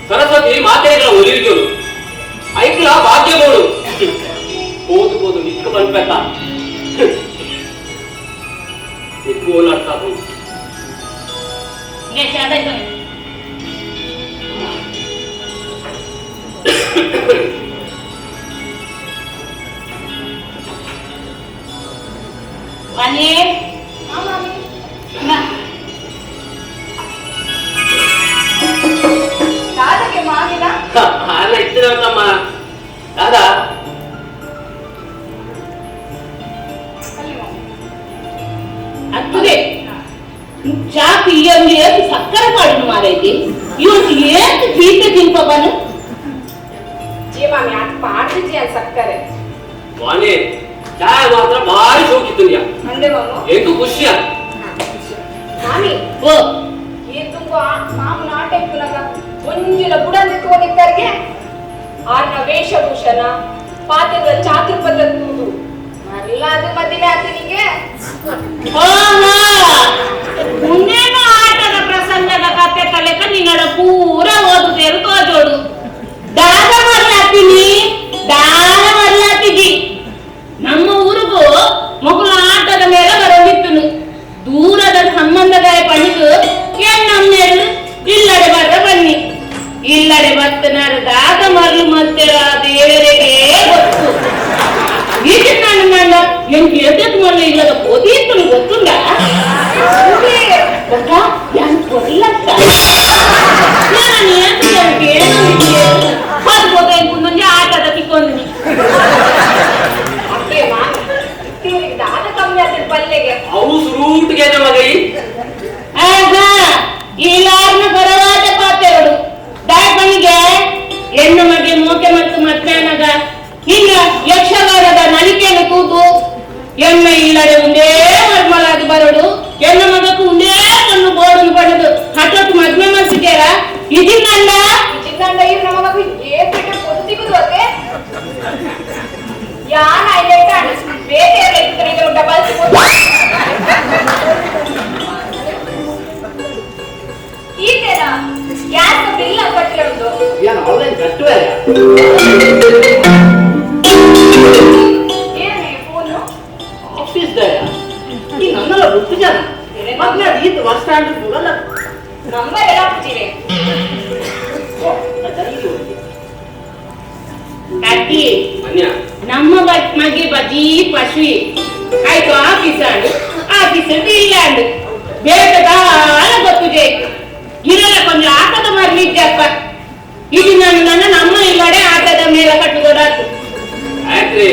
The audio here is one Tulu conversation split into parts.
Saraswati ಮಾತೆಗಳ ಒಲಿವಿಜೋಳು ಐಕ್ಲ ಭಾಗ್ಯಗೋಳು ಹೋದು ಹೋದು ನಿಕ್ಕ ಬಂದ್ಬೇಕ ನಿಕ್ಕು ಓಲಾಡ್ತಾ ಹೋಗಿ ದಾದಾ ಅತ್ತುಗೆ ಚಾಕು ಇಯಂಗೆ ಏತು ಸಕ್ಕರೆ ಪಾಡುನು ಮಾರೈತಿ ಇವತ್ತು ಏತು ಚೀಟೆ ತಿನ್ಪಬನು ಜಿ ಮಾಮಿ ಅದು ಪಾಡ್ದಿಜಿ ಅಲ್ಲಿ ಸಕ್ಕರೆ ವಾಣಿ ಚಾಯ್ ಮಾತ್ರ ಭಾರಿ ಶೋಕಿತ್ತುಂದ್ಯಾ ಅಂದೆ ಮಾಮು ಎಂಕು ಖುಷಿಯ ಮಾಮಿ ಓ ಈ ತುಂಬ ಮಾಮನ ಆಟ ಇಪ್ಪುನಗ ಒಂಜಿಲ ಬುಡಂದೆ ತೋನಿಕ್ಕರ್ಗೆ ಆರ್ನ ವೇಷಭೂಷಣ ಪಾತ್ರದ ಚಾತುರ್ಪದ ತೂದು ಮರಲ್ಲ ಅದು ಮದಿಮೆ ಆತನಿಗೆ. ಮುಂದೇನು ಆಟದ ಪ್ರಸಂಗದ ಕತೆ ತಲೆಕ ನಿನ್ನಡ ಪೂರ ಓದುತ್ತೇರು ತೋಜೋಡು ದಾದ ಮರ್ಲಾತೀನಿ ದಾದ ಮರ್ಲಾತಿಜಿ. ನಮ್ಮ ಊರಿಗೂ ಮಗುಲ ಆಟದ ಮೇಲೆ ಬರೋದಿತ್ತನು ದೂರದ ಸಂಬಂಧಗಾಯ ಪಣಿದು ಏನ್ ಇಲ್ಲಡೆ ಬರ್ರ ಬನ್ನಿ ಇಲ್ಲಡೆ ಬತ್ತನಾರು ದಾದ ಮರ್ಲು ಮತ್ತೆರ ದೇವರಿಗೆ ಗೊತ್ತು. ಈಗ ನಾನು ನನ್ನ ಎಂಕ್ ಎದ್ದೆದ್ದು ಮಲ್ಲ ಇಲ್ಲದ ಪೋದೀತ್ತನು ಗೊತ್ತುಂಡ ಬೊಕ್ಕ ಯಾನ್ ಕೊಲ್ಲಕ್ಕ ನಾನು ಏನು ಅದು ಎಂಕುಂದೊಂಜಿ ಆಟದ ತಿಕ್ಕೊಂದಿನಿ. ಅತ್ತೆ ಮಾಮಿ ಇತ್ತಿವ್ರಿಗೆ ದಾದ ಕಮ್ಮಿ ಆತದ ಪಲ್ಲೆಗೆ. ಅವು ಸುರೂಟ್ಗೆ ಮಗೈ. ಆಹಾ ಇಲಾರ್ನ ಬರವಾದ ಪಾತೆರಡು ದಾಯಪನಿಗೆ ಹೆಣ್ಣು ಮಗೆ ಮೋಕೆ ಮತ್ತು ಮಧ್ಯಾಹ್ನದ ಇಲ್ಲ ಯಕ್ಷಗಾನದ ನಲಿಕೆಯನ್ನು ಕೂತು ಎಮ್ಮೆ ಇಲ್ಲದೆ ಒಂದೇ ಮರ್ಮಲಾಗಿ ಬರೋಡು ಹೆಣ್ಣು ಮಗಕ್ಕೂ ಒಂದೇ ಕಣ್ಣು ಬೋಡನ್ನು ಪಡೆದು ಹಠತ್ತು ಮದ್ವೆ ಮನ್ಸಿದ್ಯಾರ. ಪಂಡಿ ನಮ್ಮ ಮಗೆ ಬಜೀ ಪಶುವಿ ಆಯ್ತು ಆಫೀಸ್ ಆಂಡು ಆಫೀಸ್ ಇಲ್ಲಾಂಡು ಬೇಟದಾಲ ಗೊತ್ತು ಜೇಕ್ ಇರಲ್ಲ ಕೊಂಚ ಆಟದ ಮರಲಿದ್ದಪ್ಪ ಇದು ನಾನು ನನ್ನ ನಮ್ಮ ಇಲ್ಲಡೆ ಆಟದ ಮೇಲೆ ಕಟ್ಟುದೊಡಾತು. ಆಯ್ತ್ರಿ,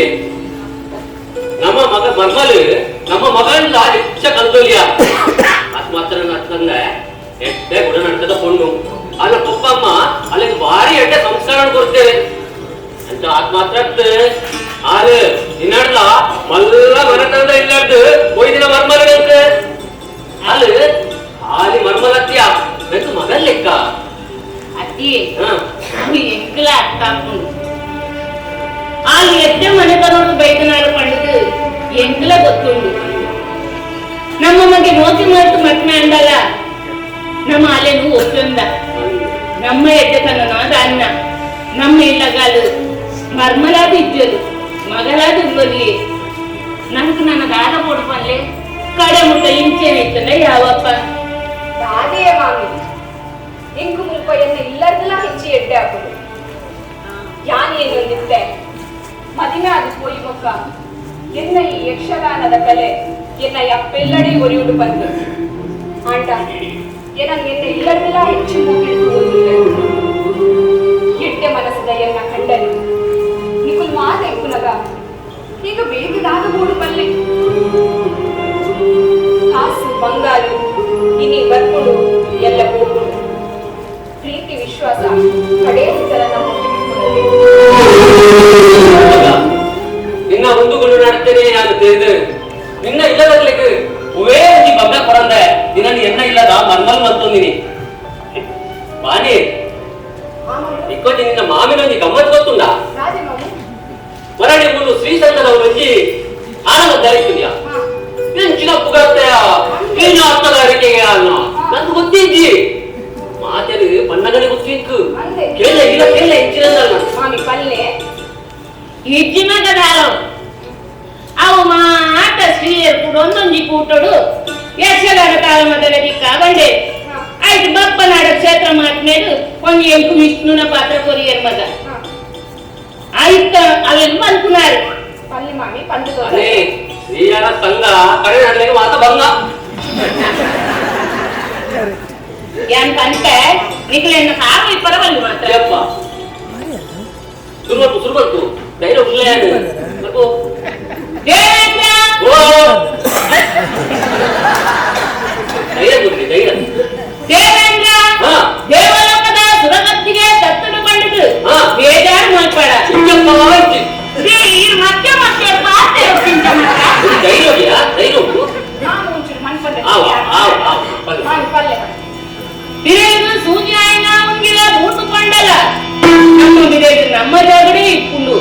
ನಮ್ಮ ಮಗ ಮರ್ಮಲು ನಮ್ಮ ಮಗನ ಹೆಚ್ಚ ಕಲ್ತೋಲಿಯ ಅದು ಮಾತ್ರ ಅತ್ತಂದೆ ಎಡ್ಡೆ ಗುಣ ನಡ್ಕದ ಪೊಣ್ಣು ಅಲ್ಲ ಪಪ್ಪಮ್ಮ ಅಲ್ಲಿಗೆ ಭಾರಿ ಎಡ್ಡೆ ಸಂಸ್ಕಾರ ಕೊಡ್ತೇವೆ ಅಂತ ಆತ್ ಮಾತ್ರ ಆರು ನಿನ್ನಡ್ಲ ಮಲ್ಲ ಮನತಂದ ಇಲ್ಲಾರ್ದು ಒಯ್ದಿನ ಮರ್ಮಲಂತೆ ಅಲ್ಲಿ ಆಲಿ ಮರ್ಮಲತ್ಯ ನಂದು ಮಗನ್ ಲೆಕ್ಕ. ಅತ್ತಿ ಎಂಕಲ ಅರ್ಥ ಆಪುಂಡು ಆಲ್ ಎಡ್ಡೆ ಮನೆತನೋಡು ಬೈತನಾಡು ಪಂಡುದು ಎಂಕಲ ಗೊತ್ತುಂಡು. ನಮ್ಮ ಮಗೆ ಮೋತಿ ಮಾತು ಮಟ್ಮೆ ಅಂದಲ್ಲ ನಮ್ಮ ಅಲೆನು ಒಪ್ಪಂದ ನಮ್ಮ ಎಡ್ಡೆತನನಾದ ಅನ್ನ ನಮ್ಮ ಇಲ್ಲಗಾಲು ಮರ್ಮಲಾದ ಇಜ್ಜದು ಮಗಲಾದ ಉಳ್ಳೊಲಿ ನನಗೆ ನನ್ನ ದಾದ ಕೊಡುಪಲ್ಲೆ ಕಡೆ ಮುಟ್ಟ ಇಂಚೇನೆ ಯಾವಪ್ಪ. ದಾದೆಯ ಮಾಮಿ ಇಂಕು ಮುಲ್ಪ ಎನ್ನ ಇಲ್ಲದೆಲ್ಲ ಹೆಚ್ಚಿ ಎಡ್ಡೆ ಹಾಕುದು ಯಾನ್ ಏನೊಂದಿತ್ತೆ ಮದಿಮೆ ಅದು ಪೋಯಿ ಬೊಕ್ಕ ಎನ್ನ ಈ ಯಕ್ಷಗಾನದ ಕಲೆ ಎನ್ನ ಯಪ್ಪೆಲ್ಲಡೆ ಒರಿಯುಡು ಬಂದು ಆಂಡ ಎನ್ನ ಎನ್ನ ಇಲ್ಲದೆಲ್ಲ ಹೆಚ್ಚು ಮೂಗಿಡಿದು ಓದಿದ್ದೆ ಎಡ್ಡೆ ಮನಸ್ಸದ ಎನ್ನ ಕಂಡನಿ ನಿಕುಲ್ ಮಾತ ಎಕ್ಕುನಗ ಈಗ ಬೇಗ ದಾದ ಬೋಡು ಪಲ್ಲೆ ಕಾಸು ಬಂಗಾರು ಇನಿ ಬರ್ಪುಡು ಎಲ್ಲ ಹೋಗುಡು ಪ್ರೀತಿ ವಿಶ್ವಾಸ ಕಡೇ ಸಲ ನಮ್ಮ ನಿನ್ನ ಮುಂದುಕೊಂಡು ನಡ್ತೇನೆ ನಾನು ತಿಳಿದು ನಿನ್ನ ಇಲ್ಲದಗ್ಲಿಕ್ಕೆ ಹೂವೇ ಒಂಜಿ ಬಂಗ ಕೊರಂದೆ ನಿನ್ನನ್ನು ಎನ್ನ ಇಲ್ಲದ ಮರ್ಮಲ್ ಮಂತೊಂದಿನಿ ಬಾನಿ ಇಕ್ಕೊಂಜಿ ನಿನ್ನ ಮಾಮಿನ ಒಂಜಿ ಗಮ್ಮತ್ ಗೊತ್ತುಂಡ ಮರಳಿ ಮುನ್ನು ಶ್ರೀಸಂಗದವರು ಒಂಜಿ ಆನಂದ ಧರಿಸ್ತೀಯ ಎಂಚಿನ ಪುಗರ್ತೆಯ ನಿನ್ನ ಅರ್ಥಗಾರಿಕೆಗೆ ಅನ್ನ ನಂಗೆ ಗೊತ್ತಿಜ್ಜಿ ಮಾತೇನು ಬಣ್ಣಗಡೆ ಗೊತ್ತಿಕ್ಕು ಕೇಳ ಇಲ್ಲ ಕೇಳ ಹೆಚ್ಚಿನ ಮಾಮಿ ಪಲ್ಲೆ ಇಜ್ಜಿ ಮಗದಾಲ ಅವು ಮಾತ ಸ್ತ್ರೀಯರು ಕೂಡ ಒಂದೊಂಜಿ ಕೂಟೋಡು ಯಕ್ಷಗಾನ ಕಾಲ ಮೊದಲ ದಿಕ್ಕ ಬಂಡೆ ಆಯ್ತು ಬಪ್ಪನಾಡ ಕ್ಷೇತ್ರ ಮಾತ್ಮೇಡು ಒಂಜಿ ಎಂಕು ವಿಷ್ಣುನ ಪಾತ್ರ ಕೊರಿಯರ್ ಮಗ ಆಯ್ತ ಅವೆನ್ ಮಲ್ಪುನಾರು. ಪಲ್ಲೆ ಮಾಮಿ ಪಂಡು. ಅದೇ ಶ್ರೀಯರ ಸಂಘ ಕಡೆ ನಡ್ಲಿಕ್ಕೆ ಮಾತ ಬಂಗ. ಏನ್ ಪಂತೆ ನಿಕ್ಲೆನ್ನ ಕಾಪಿ ಪರವಲ್ಲಿ ಮಾತ್ರ. ಯಪ್ಪ ಸುರ್ಬಲ್ಪು ಸುರ್ಬಲ್ಪು ಡೈಲಾಗ್ ಉಲ್ಲೆ ಮಲ್ಪು. ದೇವೇಂದ್ರ. ಓ ಧೈರ್ಯ ಗುರ್ರಿ ಧೈರ್ಯ. ದೇವೇಂದ್ರ. ಹಾ. ದೇವಲೋಕದ ಸುರಗತ್ತಿಗೆ ದತ್ತನು ಪಂಡಿತು ಹಾ. ಬೇಜಾರು ಮಾಡ್ಬೇಡ. ಚಿಕ್ಕಪ್ಪ ಇಜ್ಜಿ. ಮತ್ತೆ ಮತ್ತೆ ಪಾತೆ ಇದು ಡೈಲಾಗಿಯಾ ಡೈಲಾಗು? ಮಾಮು ಒಂಚೂರು ಮನ್ಪಂಡೆ. ಆವ ಆವ ಆವ ಪಲ್ಲೆ. ಮಾಮಿ ಪಲ್ಲೆ. ಬಿರೇದು ಸೂರ್ಯಾಯನ ಉಂಗಿಲ ಬೂಟು ಕೊಂಡಲ ನಮ್ಮ ಬಿರೇದು ನಮ್ಮ ಜಾಗಡೆ ಇಪ್ಪುಂಡು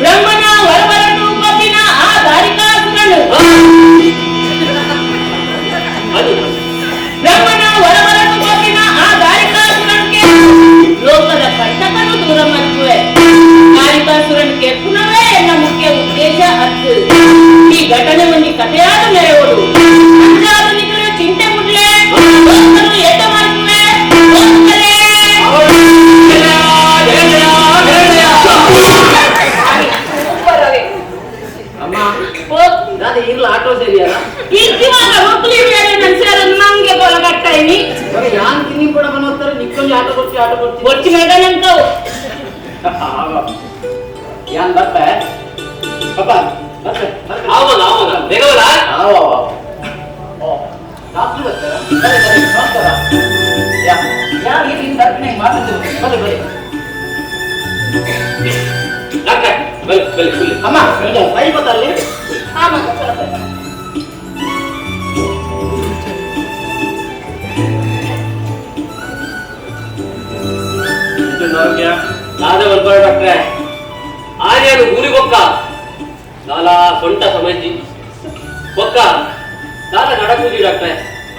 ಬ್ರಹ್ಮನ ವರವರನು ಪತಿನ ಆ ದಾರಿಕಾಸುರನು. ಹಾ. ಅದು ಬ್ರಹ್ಮನ ವರವರನು ಪತಿನ ಆ ದಾರಿಕಾಸುರನ್ಗೆ ಲೋಕದ ಕಂಟಕನು ದೂರ ಮಲ್ಪುವೆ ಕಾರಿಕಾಸುರನ್ ಕೆಪ್ಪುನವೇ ಎನ್ನ ಮುಖ್ಯ ಉದ್ದೇಶ ಅತ್ತು ಈ ಘಟನೆ ಒಂದು ಕಥೆಯಾದ ನೆರವಡು ಅಂಜಾಧುನಿಕರು ಚಿಂತೆ ಮುಡ್ಲೆ ಲೋಕನು ಎದ್ದ ಮಲ್ಪುವೆ ಲೋಕಲೇ. ಜಯ ಜಯ ಜಯ ಜಯ. ಮಾಮಿ ಸೂಪರ್ ಅವೇ. ಅಮ್ಮ ಓ, ನಾನು ಈಗಲೂ ಆಟೋ ಸೇರಿಯಲ್ಲ. ಇಜ್ಜಿವಾಗ ಒಕ್ಲಿ ಬೇರೆ ಮನುಷ್ಯರು ನಂಗೆ ಕೊಲಗಟ್ಟಾಯಿನಿ. ಯಾನ್ ತಿನ್ನಿ ಕೂಡ ಬನ್ನೋತ್ತಾರೆ ನಿಕ್ಕೊಂದು ಆಟೋ ಕೊಡ್ತಿ ಆಟೋ ಕೊಡ್ತಿ. ಬೊಚ್ಚಿ ಮಗನಂತವು. ಯಾನ್ ಬರ್ತೆ ಪಪ್ಪ ಬರ್ತೆ ಬರ್ತೆ. ಆವಲ್ಲ ಆವಲ್ಲ ಬೇಗವಲ್ಲ. ಆವ ಆವ ಓ ಡಾಕ್ಟ್ರು ಬರ್ತಾರಾ? ಬನ್ನಿ ಬನ್ನಿ ನಮಸ್ಕಾರ. ಯಾ ಯಾ ಇಲ್ಲಿ ಬರ್ತೀನಿ ಮಾತಾಡ್ತೀನಿ ಬನ್ನಿ ಬನ್ನಿ. ಡಾಕ್ಟ್ರೆ ಬನ್ನಿ ಬನ್ನಿ ಕುಲ್ಲಿ. ಅಮ್ಮ ಈಗ ಫೈಲ್ ಗೊತ್ತಲ್ಲಿ. ಹಾ ಮಗ ಚಲೋ ಬನ್ನಿ. ಆರೋಗ್ಯ ನಾನೇ ಬರ್ಬಾರ ಡಾಕ್ಟ್ರೆ ಆರ್ಯನು ಊರಿಗೆ ಬೊಕ್ಕ ನಾಲಾ ಸೊಂಟ ಸಮಜ್ಜಿ ಬೊಕ್ಕ ನಾಲ ನಡಕೂಜಿ ಡಾಕ್ಟ್ರೆ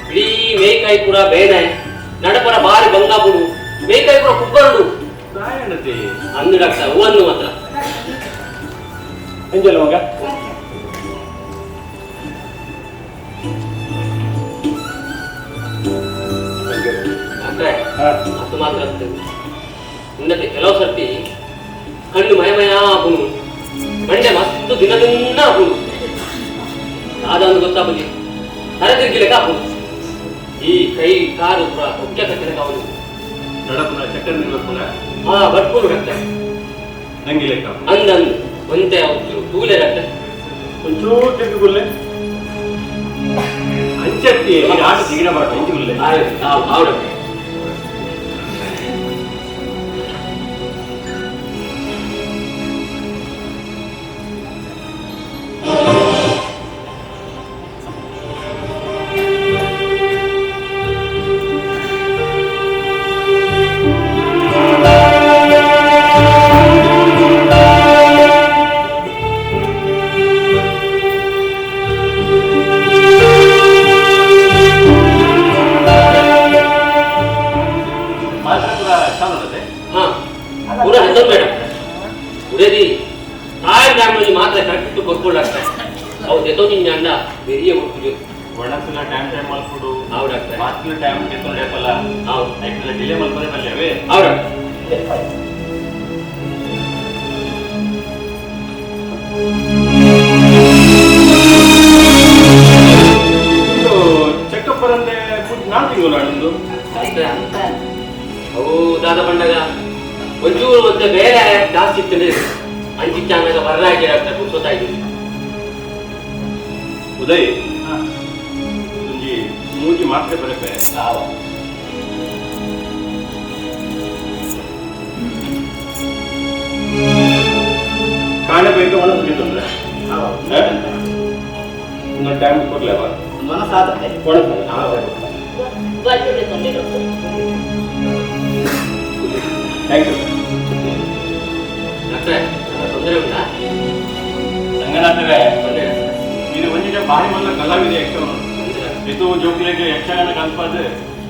ಇಡೀ ಮೇಯ್ಕಾಯಿ ಪೂರ ಬೇನೆ ನಡಪರ ಬಾರಿ ಬಂಗಾಪುಡು ಮೇಯ್ಕಾಯಿ ಪೂರ ಕುಬ್ಬರುಡು ಅಂದು ಡಾಕ್ಟರ್ ಹೂವನ್ನು ಮಾತ್ರ. ಎಂಜಲ್ ಮಗ. ಡಾಕ್ಟ್ರೆ ಹಾ. ಅದು ಮಾತ್ರ ಆಗ್ತದೆ ಇನ್ನಕ್ಕೆ ಕೆಲವು ಸರ್ತಿ ಕಣ್ಣು ಮಯಮಯ ಆಪುನು ಮಂಡೆ ಮಸ್ತ್ ದಿನ ದಿನ ಆಪುನು ಆದ ಒಂದು ಗೊತ್ತಾಪುಜಿ ತಲೆ ತಿರುಗಿಲೆಕ್ಕ ಆಪುನು ಈ ಕೈ ಕಾರು ಪೂರ ಒಕ್ಕೆ ಕಟ್ಟಿದ ಅವನು ನಡಪುನ ಚಕ್ಕರ್ ನಿಲ್ಪುನ ಹಾ ಬಟ್ಪುನು ಡಾಕ್ಟರ್ ನಂಗೆ ಲೆಕ್ಕ ಅಂದಂದು ಒಂತೆ ಒಂಚೂರು ತೂಲೆ ಡಾಕ್ಟರ್ ಒಂಚೂರು ತಿರುಗುಲ್ಲೆ ಅಂಚತ್ತಿ ಆಟ ಸಿಗಿಡಬಾರ್ದು ಅಂಚುಗುಲ್ಲೆ ಆಯ್ತು ಆವ್ ಡಾಕ್ಟರ್ ಮಾತ್ರ ಕೂಡ ಚಾಲನದೆ ಹಾ ಪೂರ ಹಂದೊಂದು ಬೇಡ ಉರೇದಿ ತಾಯಿ ಟೈಮಲ್ಲಿ ಮಾತ್ರ ಕರೆಕ್ಟ್ ಕೊಟ್ಕೊಳ್ಳಾಗ್ತದೆ ಅವು ದೆತೋ ನಿನ್ನ ಅಣ್ಣ ಬೆರಿಯ ಒಟ್ಟು ಒಣಸಿನ ಟೈಮ್ ಟೈಮ್ ಮಲ್ಪುಡು ಆವ್ ಡಾಕ್ಟರ್ ಮಾತ್ರ ಟೈಮ್ ಕೆತ್ತೊಂಡು ಏಪಲ್ಲ ಆವ್ ಐಕ್ಲ ಡಿಲೇ ಮಲ್ಪರೆ ಬಲ್ಲೆವೆ ಆವ್ ಡಾಕ್ಟರ್ ಇದು ಚೆಕಪ್ ಬರಂದೆ ನಾಲ್ಕು ತಿಂಗಳು ಅಣ್ಣಂದು ಅವು ದಾದ ಪಂಡಗ ಒಂಚೂರು ಮತ್ತೆ ಬೇರೆ ಜಾಸ್ತಿ ಇತ್ತು ಅಂಚಿಚ್ಚ ಅನ್ನಗ ಬರ್ರ ಹಾಕಿ ಡಾಕ್ಟರ್ ಕುರ್ಸೋತಾ ಇದ್ದೀವಿ ಉದಯ್ ಒಂಜಿ ಮೂಜಿ ಮಾತ್ರೆ ಬರಪೆ ಕಾಣಬೇಕು ಒಣ ತೊಂದ್ರೆ ಇನ್ನೊಂದು ಟೈಮ್ ಕೊಡ್ಲೇವ ಮನಸ್ಸಾದತ್ತೆ ಒಣ ಬರ್ತದೆ ತೊಂದರೆ doctor. Thank you ಡಾಕ್ಟ್ರೆ ತೊಂದರೆ ಉಂಟಾ ರಂಗನಾಥರೇ ತೊಂದರೆ ನೀನು ಒಂದಿನ ಭಾರಿ ಮಲ್ಲ ಕಲಾವಿದ ಯಕ್ಷಗಾನ ಇದು ಜೋಕ್ಲೆಗೆ ಯಕ್ಷಗಾನ ಕಲ್ಪಾದ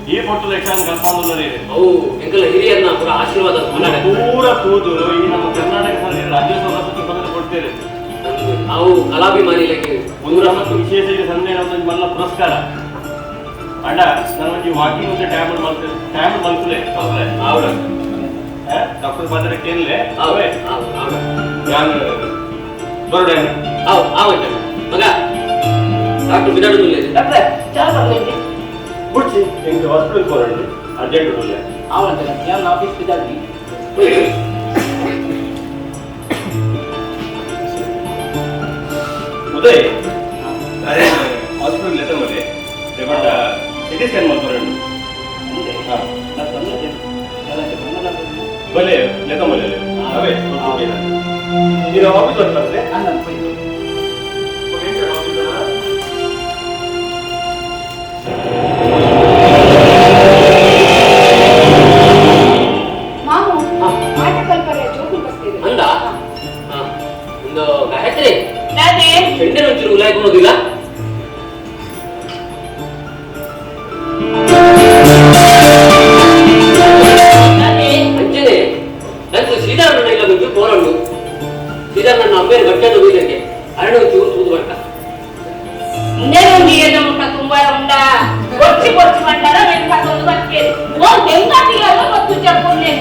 ಈ ಪೊಟ್ಟದ ಯಕ್ಷಗಾನ ಕಲ್ಪಾಂದ್ರೆ ಅವು ಎಂಕಲ ಹಿರಿಯರ್ನ ಪೂರ ಆಶೀರ್ವಾದ ಮನ್ನಣೆ. ಪೂರ ತೂದು ಈ ನಮ್ಮ ಕರ್ನಾಟಕ ಸರ್ಕಾರ ರಾಜ್ಯೋತ್ಸವ ಪ್ರಶಸ್ತಿ ಬಂದು ಕೊಡ್ತೇವೆ ನಾವು ಕಲಾಭಿಮಾನಿಗಳಿಗೆ ಒಂದು ನಮ್ಮ ವಿಶೇಷ ಈಗ ಸಂದೇಹ ಒಂದು ಮಲ್ಲ ಪುರಸ್ಕಾರ ಅಣ್ಣ ನಾನು ಒಂಜಿ ವಾಕಿಂಗ್ ಒಂದು ಟ್ಯಾಬ್ಲೆಟ್ ಮಲ್ತು ಟ್ಯಾಬ್ಲೆಟ್ ಮಲ್ಪುಲೆ ಹೌದ್ರೆ ಆವ್ ಡಾಕ್ಟರ್ ಪಾತ್ರ ಕೇಳಲೆ ಆವ್ ಅವೇ ಆವ್ ಆವ್ ನಾನು ಬರೋಡೆ ಆವ್ ಆವ್ ಅಂತ ಮಗ ಡಾಕ್ಟರ್ ಬಿದಾಡುದಿಲ್ಲ ಡಾಕ್ಟ್ರೆ ಚಾ ಬರ್ಲೇಂಡಿ ಬುಡ್ಚಿ ಎಂಗೆ ಹಾಸ್ಪಿಟಲ್ ಹೋರಂడి ಅರ್ಜೆಂಟ್ ಉಳ್ಳೆ ಆವಂತೆ ನಾನು ಆಫೀಸ್ ಬಿದ್ದಾಗಿ ಉದಯ್ ಅರೆ ಹಾಸ್ಪಿಟಲ್ ಲೆಟರ್ ಮಲೆ ರೇಪಟ್ಟ ಸಿಟಿ ಸ್ಕ್ಯಾನ್ ಮಲ್ಪರಂಡಿ ಹಾ ಬಲೆ ಲೆಕ್ಕ ಮಲೆ ಅವೇ ನೀನು ಆಫೀಸ್ ಬರ್ತಾರೆ ಮಾಮು ಆಟ ಕಲ್ಪರೆ ಜೋಕುಲ್ ಬಸ್ತಿದೆ ಅಂದ ಹಾ, ಒಂದು ಗಾಯತ್ರಿ ದಾದೆ ಚೆಂಡಿನ ಒಂಚೂರು ಉಲಾಯ್ಕೊಳೋದಿಲ್ಲ ದಾದೆ ಅಂಚನೆ ನಂಗೆ ಸೀತಾರಣ್ಣ ಇಲ್ಲ ಬಂದು ಪೋರಣ್ಣು ಸೀತಾರಣ್ಣ ಅಮ್ಮೇರು ಗಟ್ಟನ್ನು ಬೀಳಕ್ಕೆ ಅರಣ್ಯ ಒಂಚೂರು ತೂದು ಬರ್ಕ ಇನ್ನೇನು ಏನ ಮುಖ ತುಂಬಾ ಉಂಡ ಕೊಚ್ಚಿ ಕೊಚ್ಚಿ ಮಂಡಲ ವೆಂಕಟೊಂದು ಬಕ್ಕೆ ಓ ತೆಂಗಾಟಿಲ್ಲ ಗೊತ್ತು ಚಪ್ಪುನ್ನೆ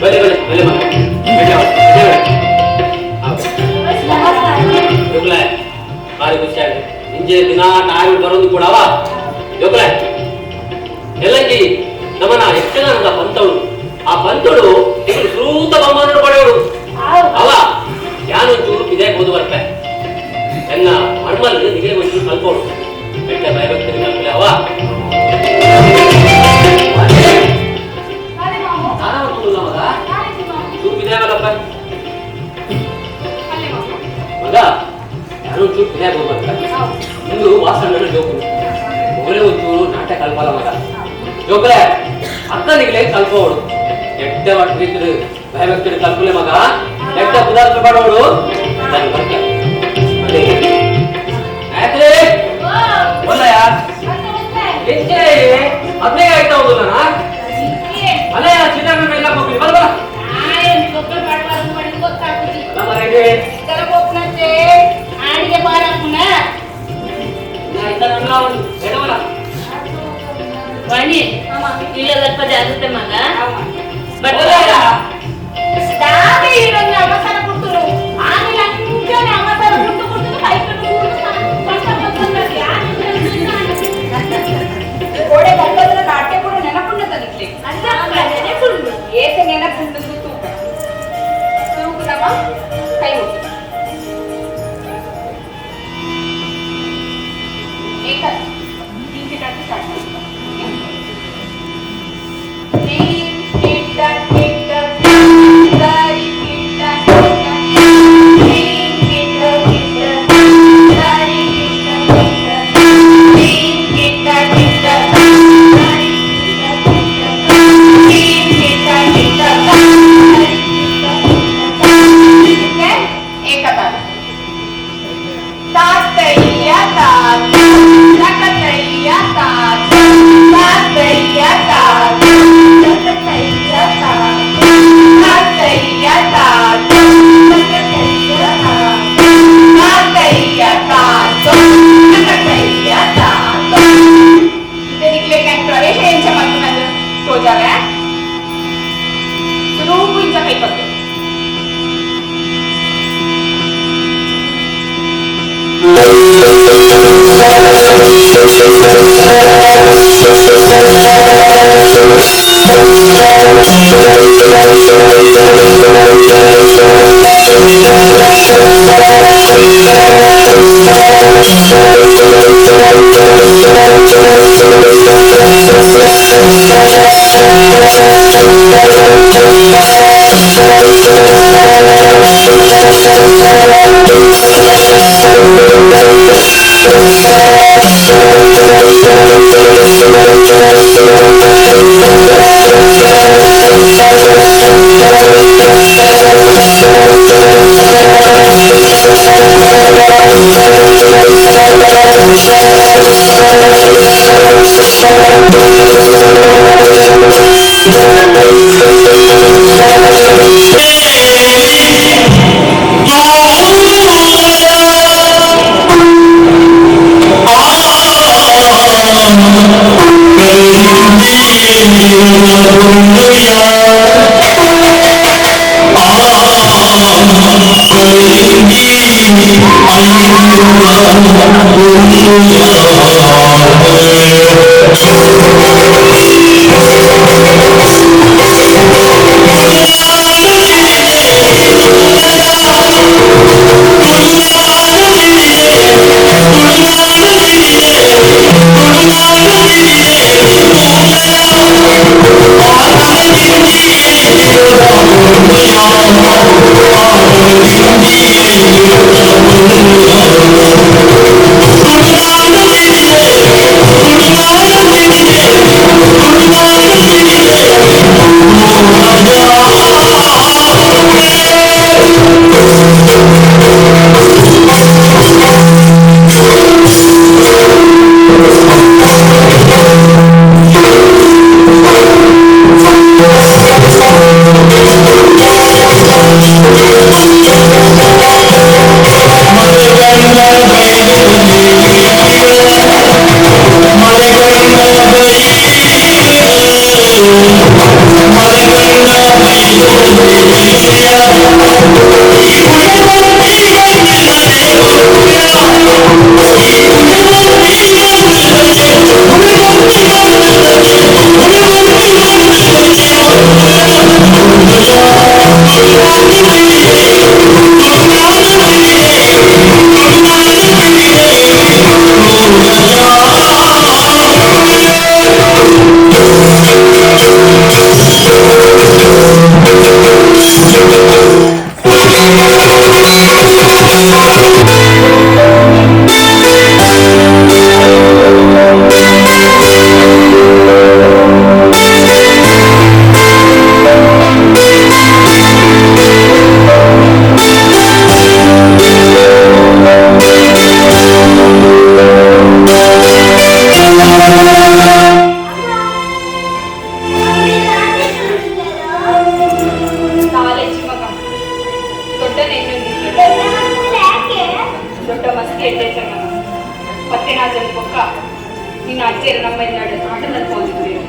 ಬಲೆ ಬಲೆ ಬಲೆ ಮಗ ಬಲೆ ಬಲೆ ಜೋಕ್ಲೆ ಭಾರಿ ಖುಷಿ ಆಗಿದೆ ಇಂಜೆ ದಿನ ನಾಯಿ ಬರೋದು ಕೊಡವ ಜೋಕ್ಲೆ ಎಲ್ಲಂಜಿ ನಮನ ಯಕ್ಷಗಾನದ ಪಂತಳು ಆ ಪಂತಳು ಇವರು ಸೂತ ಬೊಮ್ಮನನ್ನು ಪಡೆಯೋಳು ಅವ ಯಾನೊಂಚೂರು ಇದೇ ಓದು ಬರ್ಪೆ ಎನ್ನ ಮಣ್ಮಲ್ ನಿಗಲಿ ಒಂಚೂರು ಕಲ್ಪೋಳು ಬೆಟ್ಟ ಭಯಭಕ್ತರಿಗೆ ಕಲ್ಪಲೆ ಅವ ಅರೆ ಮಾಮು ದಾನ ಮಾಡ್ಕೊಂಡುಲ್ಲ ಮಗ ಯಾರಿದ್ದು ಮಾಮು ಚೂರು ಬಿದಾಗಲ್ಲಪ್ಪ ಅಲ್ಲೇ ಮಾಮು ಮಗ ಯಾನೊಂಚೂರು ಬಿದಾಗ ಹೋಗ್ಬರ್ತ ಇಂದು ವಾಸಣ್ಣ ಜೋಕುಲು ಮೊಗಲೇ ಒಂಚೂರು ನಾಟ್ಯ ಕಲ್ಪಲ್ಲ ಮಗ ಜೋಕುಲೆ ಅಕ್ಕನಿಗೆ ಕಲ್ಪೋಡು ಎಡ್ಡೆ ಮಟ್ಟಿದ್ರು ಭಯಭಕ್ತರು ಕಲ್ಪಲೆ ಮಗ ಎಡ್ಡ ಪದಾರ್ಥ ಮಾಡೋಡು ನಾನು ಬರ್ತೆ ಬನ್ನಿ. ಆಯ್ತ್ರಿ ಒಳ್ಳೆಯ ಎಂಚೆ ಹದಿನೈದು ಆಯ್ತಾ ಹೋಗುದು ನಾನು ಅಲ್ಲಯ್ಯ ಸೀತಾರಾಮ ಎಲ್ಲ ಹೋಗ್ಲಿ ಬರ ಬರ ಅಲ್ಲ ಮರೆಗೆ ಆಡಿಗೆ ಬಾರಪ್ಪನ ಆಯ್ತಾ ನನ್ನ ಬೇಡವಲ್ಲ ವಾಣಿ ಇಲ್ಲ ಸ್ವಲ್ಪ ಜಾಗ್ರತೆ ಮಗ ಆವ. ನಿನ್ನ ಅಜ್ಜಿಯರು ನಮ್ಮ ಆಟದಲ್ಲಿ ಹೋಗಿದ್ದೀರಿ.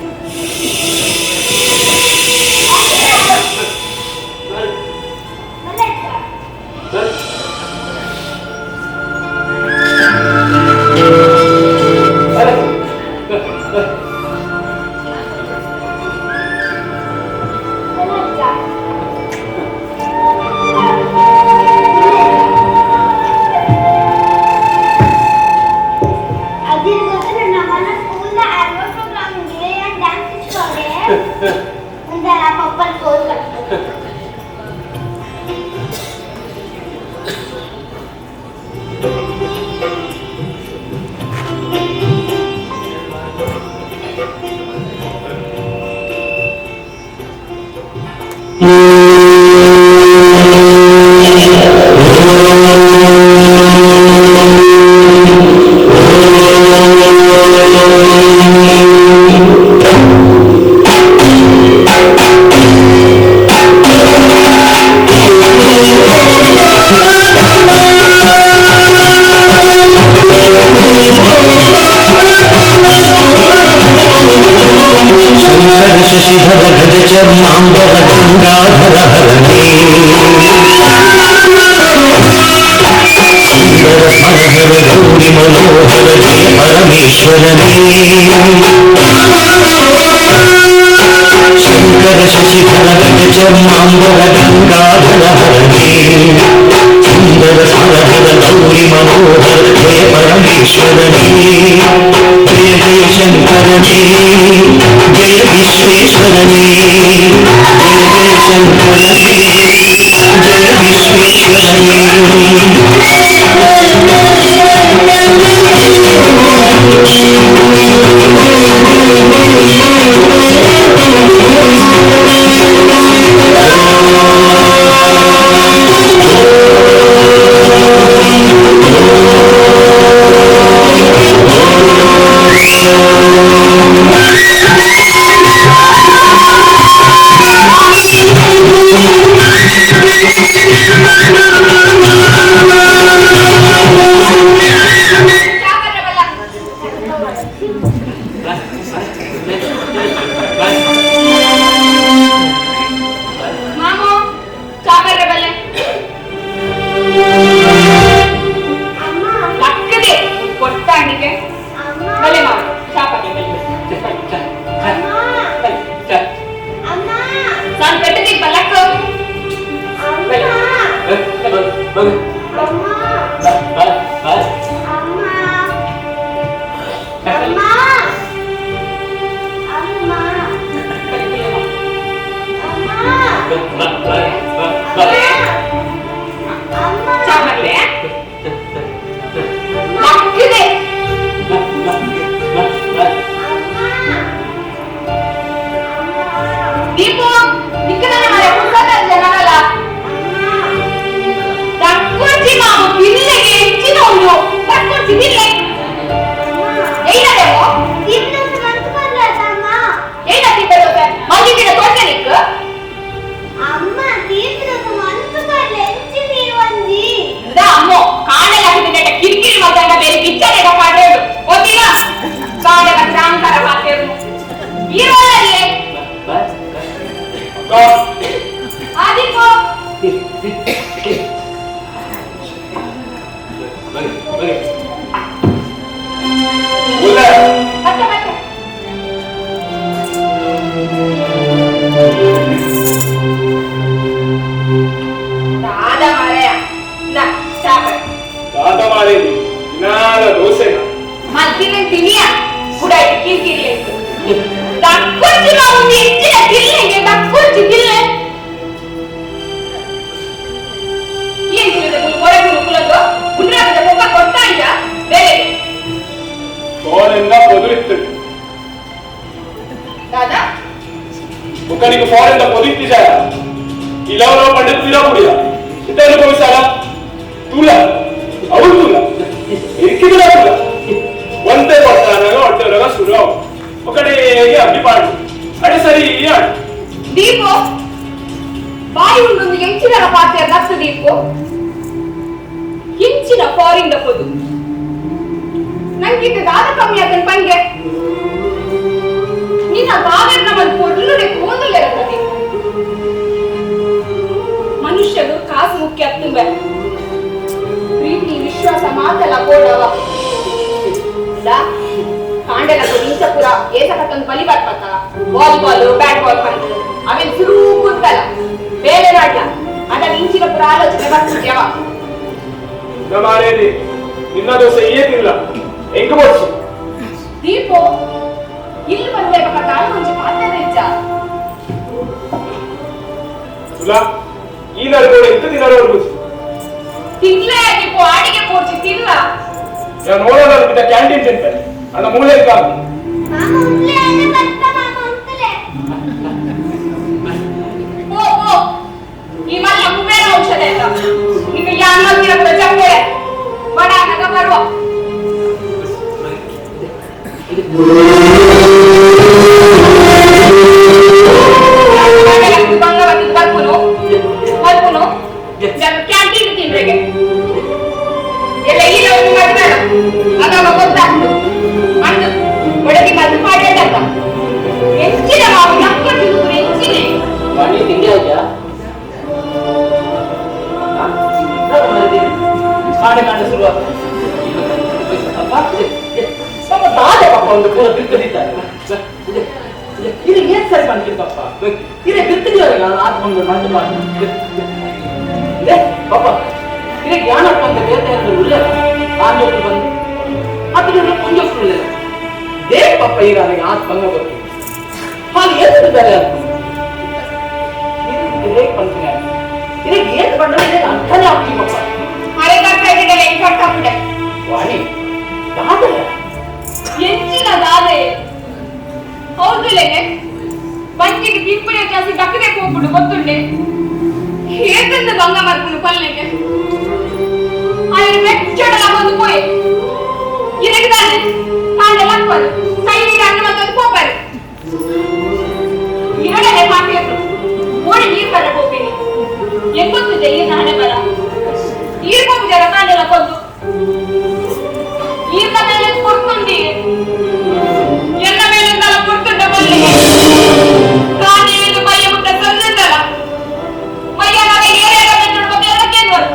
ಶಂಕರ ಶಶಿಧರ ಗಜ ಚರ್ಮಾಂಬರ ಗಂಗಾಧರ ಹರನೇ ಸುಂದರ ಹರ ಹರ ಗೌರಿ ಮನೋಹರ ಜಯ ಪರಮೇಶ್ವರನೇ ಶಂಕರ ಶಶಿಧರ ಗಜ ಚರ್ಮಾಂಬರ ಗಂಗಾಧರ ಹರನೇ ಸುಂದರ ಹರ ಹರ ಗೌರಿ ಮನೋಹರ ಜಯ ಪರಮೇಶ್ವರನೇ ಜಯ ಜಯ ಶಂಕರನೇ ಜಯ ವಿಶ್ವೇಶ್ವರನೇ ಜಯ ಜಯ ಶಂಕರನೇ ಜಯ ವಿಶ್ವೇಶ್ವರನೇ. ಒಂದು ಪೂರ ಬಿರ್ತದಿದ್ದಾರೆ ಇದು ಏನ್ ಸರಿ ಪಂಪಿನ ಪಪ್ಪ ಇದೇ ಬಿರ್ತದಿವರೆಗ ಆತ್ಮಂಗ ಮಂತು ಮಾಡಿ ಪಪ್ಪ ಇದೇ ಜ್ಞಾನಪ್ಪ ಅಂತ ಬೇರೆ ಉಳ್ಳೆ ಆಂಜೋಕ್ಲು ಬಂದು ಅದ್ರ ಪುಂಜೋಕ್ಲು ಉಳ್ಳೆ they ಪಪ್ಪ ಈಗ ನನಗೆ ಆತ್ಮಂಗ ಗೊತ್ತು ಹಾಗೆ ಎದ್ದು ಬೇರೆ ಹೇಗೆ ಪಂಪಿನ ಇದಕ್ಕೆ ಏನ್ ಬಂದ್ರೆ ಇದಕ್ಕೆ ಅರ್ಥನೇ ಆಗ್ತೀವಿ ಪಪ್ಪ ವಾಣಿ ದಾದರ ಎಂಚಿನ ದಾದೆ ಹೌದುಲೇನೆ ಬಂಜಿಗೆ ತಿಪ್ಪುನೆ ಜಾಸ್ತಿ ದಕ್ಕದೆ ಹೋಗ್ಬಿಡು ಗೊತ್ತುಂಡೆ ಏತಂದ ಭಂಗ ಮಾಡ್ಕೊಂಡು ಪಲ್ಲೆಗೆ ఆయన ಬೆಚ್ಚಡಲ ಬಂದು ಪೋಯೆ ಇದಕ್ಕೆ ತಾನೆ ಕಾಂಡ ಲಕ್ವರು ಕೈ ಅನ್ನ ಮತ್ತೊಂದು ಹೋಗ್ಬಾರೆ ಎರಡನೇ ಪಾಠ ಓಡಿ ನೀರು ಬರ ಹೋಗ್ತೀನಿ ಎಂಗೊತ್ತಿದೆ ಈ ನಾಳೆ ಬರ ನೀರು ಹೋಗಿದಾರ ಕಾಂಡೆಲ್ಲ ಕೊಂದು ಈರ್ನ ಮೇಲೆ ಕೊಡ್ಕೊಂಡಿ ಎನ್ನ ಮೇಲೆ ಕೊಡ್ಕೊಂಡ ಬಲ್ಲೆ ಕಾಣಿಯನ್ನು ಮೈಯ ಮುಟ್ಟ ಸಣ್ಣದಲ್ಲ ಮೈಯ ಮಗ ಏರೇರ ಬೆಟ್ಟೋಡು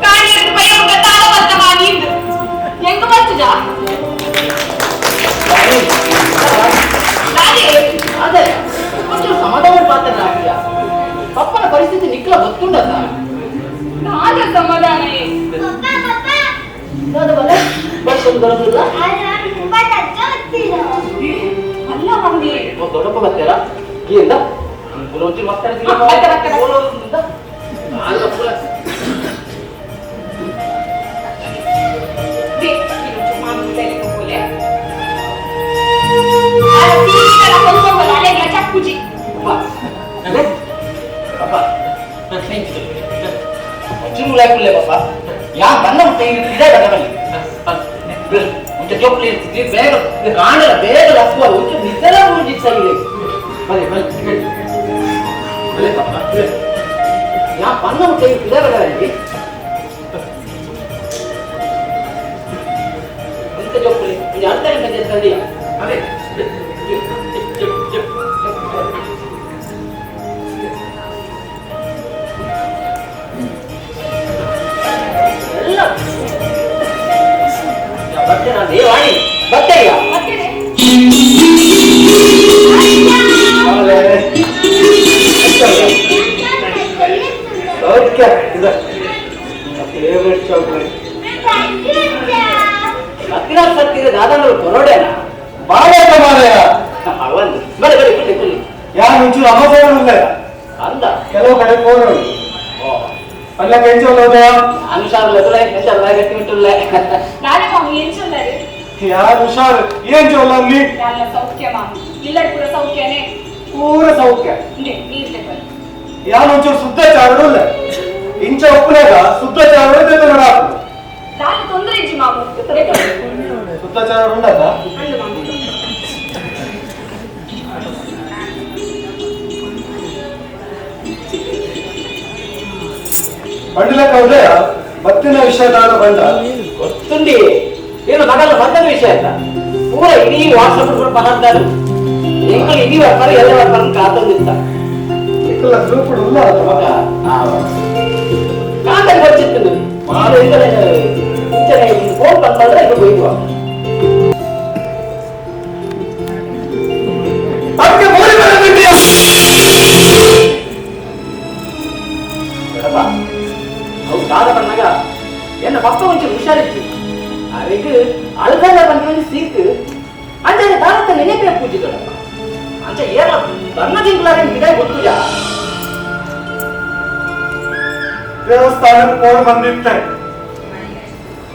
ಕಾಣಿಯನ್ನು ಮೈಯ ಮುಟ್ಟ ತಾಳ ಬಂತ ನೀಂದು ಹೆಂಗ ಬರ್ತದ ಅದೇ కొంచెం ಸಮಾಧಾನ ಪಾತ್ರ ಆಗಿಲ್ಲ ಪಪ್ಪನ ಪರಿಸ್ಥಿತಿ ನಿಕ್ಕಲ ಗೊತ್ತುಂಡಲ್ಲ ನಾದ ಸಮಾಧಾನ ಅಲ್ಲ ಮಮ್ಮಿ ದೊಡ್ಡಪ್ಪ ಬರ್ತೀರಾ ಗೀಂದ ಯಾ ಬಣ್ಣ ಇದೆ ಬಣ್ಣದಲ್ಲಿ ಮುಂಚೆ ಜೋಕ್ಲಿ ಬೇಗ ಕಾಣಲ್ಲ ಬೇಗ ಲಕ್ಕುವ ಮುಂಚೆ ನಿಜಲ ಇದೆ ಬಲೆ ಬಲೆ ಬಲೆ ಪಾಪ ಯಾ ಬಣ್ಣ ಇದೆ ಬಣ್ಣದಲ್ಲಿ ಮುಂಚೆ ಜೋಕ್ಲಿ ಮುಂಚೆ ಅರ್ಥ ಗಂಟೆ ಅದೇ ವಾಣಿ ಬರ್ತೇಯ ಫೇವರೇಟ್ ಚಾಕ್ಲೇಟ್ ಹತ್ತಿರ ಸತ್ತಿರ ದಾದಾನವರು ಕೊರೋಡೇನ ಬಾಳೆಕ ಮಾರಾಯ ಒಂದು ಬರೆ ಬರೆ ಕುಲ್ಲಿ ಕುಲ್ಲಿ ಯಾರು ಒಂಚೂರು ಅಮಸೋನ್ ಇಲ್ಲ ಅಂದ ಕೆಲವು ಕಡೆ ಕೋರೋಡು ಅಲ್ಲ ಕೆಂಚೋಲ್ಲ ಅನುಸಾರ ಹೆಸರು ಗಟ್ಟಿ ಬಿಟ್ಟುಲ್ಲ ನಾನೇ ಮಾಮಿ ಏನ್ ಚೊಲ್ಲಾರೆ ಯಾರು ಹುಷಾರು ಏನ್ ಚೊಲ್ಲ ನೀ ಯಾಲ ಸೌಖ್ಯ ಮಾಮಿ ಇಲ್ಲ ಪೂರ ಸೌಖ್ಯನೇ ಪೂರ ಸೌಖ್ಯ ನೀರ್ ತಗೊಳ್ಳಿ ಯಾರು ಒಂಚೂರು ಶುದ್ಧ ಚಾರಡು ಇಲ್ಲ ಇಂಚ ಉಪ್ಪುನಾಗ ಶುದ್ಧ ಚಾರಡು ತೆಗೆದು ನಾನು ತೊಂದರೆ ಇಜ್ಜಿ ಮಾಮು ಶುದ್ಧ ಚಾರಡು ಉಂಡದ ಅಂದು ಮಾಮು పండులಕ ಉದಯ ಬತ್ತಿನ ವಿಷಯ ಬಂದ ಗೊತ್ತುಂಡಿ ಏನು ಮಗಲ್ಲ ಬಂದನ ವಿಷಯ ಆಯ್ತಾ ಪೂರ ಇಡೀ ವಾಟ್ಸಪ್ ಕೂಡ ಪದಾರ್ಥಾರು ಎಂಕಲ್ ಇಡೀ ವ್ಯಾಪಾರ ಎಲ್ಲ ವ್ಯಾಪಾರ ಕಾತೊಂದಿತ್ತ ಇಕ್ಕಲ್ಲ ಗ್ರೂಪ್ ಉಲ್ಲ ಮಗ ಕಾತಲ್ಲಿ ಬರ್ತಿತ್ತು ಮಾಡು ಇಂಚನೆ ಫೋನ್ ಬಂದ್ರೆ ಇದು ಹೋಯ್ತು ಅದಕ್ಕೆ ಮೋರಿ ಬಂದಿದ್ದೀಯ ಅವು ಕಾದ ಬಂದಾಗ ಎನ್ನ ಪಪ್ಪ ಒಂಚೂರು ಹುಷಾರಿತ್ತು ಅದಕ್ಕೆ ಅಳ್ದಲ್ಲ ಬಂದ ಒಂದು ಸೀಕು ಅಂದ್ರೆ ದಾರತ್ತ ನೆನಪೇ ಪೂಜಿದಳಪ್ಪ ಅಂಚ ಏನ ಬಣ್ಣ ತಿಂಗಳಾರೆ ಗಿಡ ಗೊತ್ತಿಲ್ಲ ದೇವಸ್ಥಾನಕ್ಕೆ ಫೋನ್ ಬಂದಿತ್ತೆ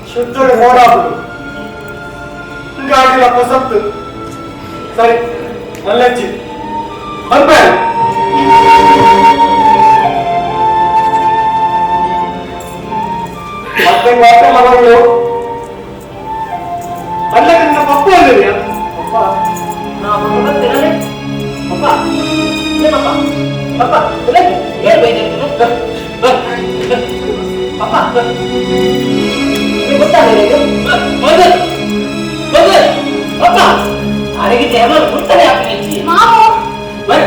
ಶುದ್ಧರು ಹೋರಾಡುದು ಹಿಂಗಾಗಿಲ್ಲ ಪೊಸತ್ತು ಸರಿ ಮಲ್ಲಜ್ಜಿ ಬಂದೆ ಮತ್ತೆ ವಾಪೆ ಮಗಳು ಅಲ್ಲ ನಿನ್ನ ಪಪ್ಪ ಅಲ್ಲಿದೆಯಾ ಪಪ್ಪ ನಾ ಪಪ್ಪ ಬರ್ತೀರಲ್ಲೇ ಪಪ್ಪ ಏ ಪಪ್ಪ ಪಪ್ಪ ಏನು ಬೈದಿರ್ತೀನಿ ಪಪ್ಪ ಗೊತ್ತಾಗಲಿಲ್ಲ ಪಪ್ಪ ಅಡಿಗೆ ಟೇಬಲ್ ಗುರ್ತನೆ ಹಾಕಿ ಮಾಮು ಬರ್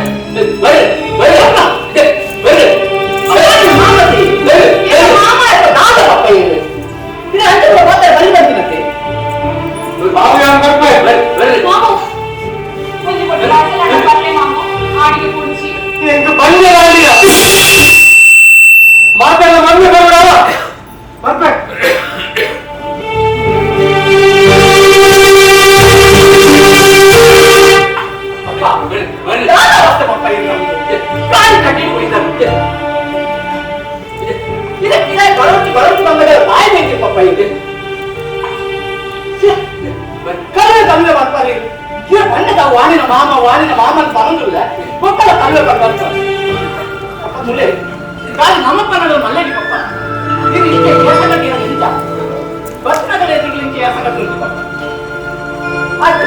ಬರ್ ಬರ್ ಅಪ್ಪ ಬರ್ ಮಾಮತಿ ಮಾಮ ನಾದ ಪಪ್ಪ ಇದು ಇದು ಅಂತ ಮಾತಾಡಿ ಬಲಿ ಬಂದಿನಂತೆ ಬಾವು ಯಾರು ಬರ್ಬೇಕು ಬರ್ ಅವಸ್ಥೆ ಪಪ್ಪ ಕಾಲು ಕಟ್ಟಿ ಹೋಗಿದ್ದಾರೆ. ಇದಕ್ಕೆ ಬರೋಟಿ ಬರೋಟಿ ಬಂದರೆ ಬಾಯಿ ಬೇಕು ಪಪ್ಪ. ಇದೆ ಕಲ್ವೆ ಕಲ್ವೆ ಬರ್ತಾರೆ. ಬಣ್ಣದ ವಾಣಿನ ಮಾಮ ವಾಣಿನ ಮಾಮನ್ ಬರೋದಿಲ್ಲ ಪಪ್ಪಲ ಕಲ್ವೆ ಬರ್ತಾರೆ. ಪಪ್ಪ ಮುಳ್ಳೆ ಕಾಲು ನಮ್ಮಪ್ಪ ನಡುವೆ ಮಲ್ಲೇಡಿ ಪಪ್ಪ. ಇದು ಇಷ್ಟೇ ಏಸಗಟ್ಟಿನ ನಿಂತ ಬಸ್ನಗರ ಎದುರುಲಿಂಚ ಏಸಗಟ್ಟು ಉಂಟು ಪಪ್ಪ. ಆಯ್ತು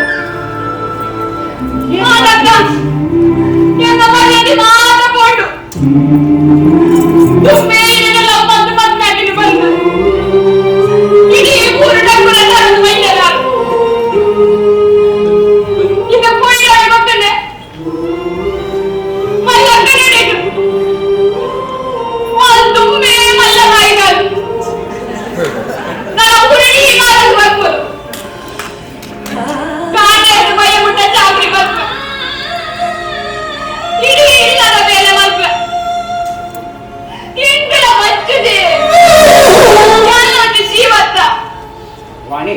ವಾಣಿ,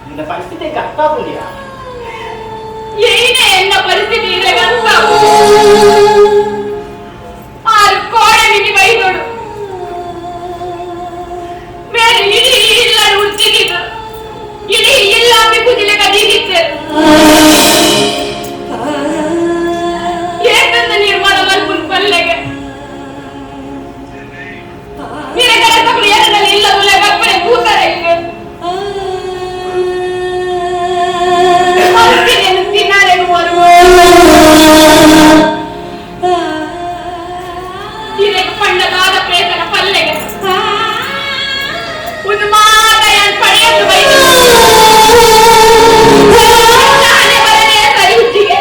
ನಿನ್ನ ಪರಿಸ್ಥಿತಿ ಅರ್ಥ ಆಗುದಿಯಾ? ಏನೇ ಎನ್ನ ಪರಿಸ್ಥಿತಿ ಇರಗಂತ ಆರು ಕೋಡೆ ಮಿನಿ ಬೈದೋಡು ಮೇಲೆ ಇಡೀ ಇಲ್ಲ ಉಡ್ತಿದ್ದು ಇಡೀ ಇಲ್ಲ ಕುದಿಲೆ ಕದೀದಿತ್ತು. ಏಕಂದ ನಿರ್ಮಾಣ ಮಲ್ಪುನ್ ಪಲ್ಲೆಗೆ ಮೀರೆ ಕಡೆ ಎರಡಲ್ಲಿ ಇಲ್ಲ ಉಲ್ಲ ಕಪ್ಪನೆ ಕೂತಾರೆ ಇಲ್ಲ ಪಣ್ಣದಾದ ಪ್ರೇತನ ಪಲ್ಲೆಗೆ ಒಂದು ಮಾತಯನ್ ಪಡೆಯಲು ಸರಿ ಹುಚ್ಚಿಗೆ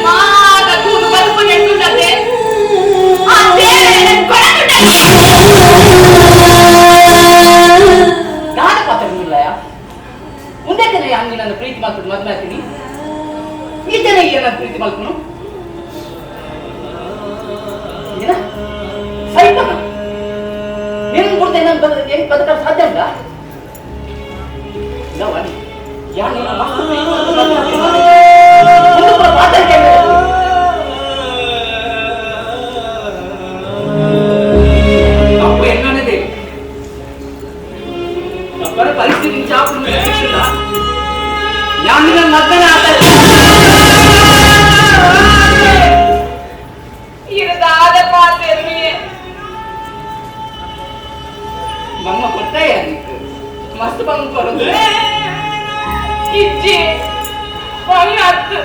ಮಾತ ಕೂದು ಬದುಕು ನೆಟ್ಟುಂಡತೆ ಆ ದೇವರ ಕೊಡತುಂಡ. ದಾದ ಪಾತ್ರ ಮುಂದೆ ಹಂಗೆ ನನ್ನ ಪ್ರೀತಿ ಮಾಡ್ಕೊಂಡು ಮದ್ವೆ ಆಗ್ತೀನಿ. ಈತನೇ ನನ್ನ ಪ್ರೀತಿ ಮಾಡ್ಕೊಂಡು ಏನ ಸೈತನ ನಿನ್ ಬಿಡ್ತೆ ನಾನು ಹೆಂಗ್ ಬದುಕಲು ಸಾಧ್ಯ ಉಂಟಾ? ಇಲ್ಲ ವಾಣಿ, ಯಾರು ನಿನ್ನ ಮಸ್ತ್ ಪ್ರೀತಿ ಮಾಡ್ಕೊಂಡು ಮದ್ವೆ ಆಗ್ತೀನಿ. ಒಂದು ಕೂಡ ಮಾತಾಡ್ಕೆ ತಪ್ಪು ಎನ್ನದೇ ತಪ್ಪರ ಪರಿಸ್ಥಿತಿ ಚಾಪು ಶಿಕ್ಷಣ ಯಾರು ನಿನ್ನ ಮದ್ದನೆ ಆತ ಇರದಾದ ಪಾತೆರ್ಮಿಯೇ ಬಂಗ ಕೊಟ್ಟಾಯ ಮಸ್ತ್ ಬಂಗ ಕೊಡೋದು ಇಜ್ಜಿ ಬಂಗ ಅತ್ತು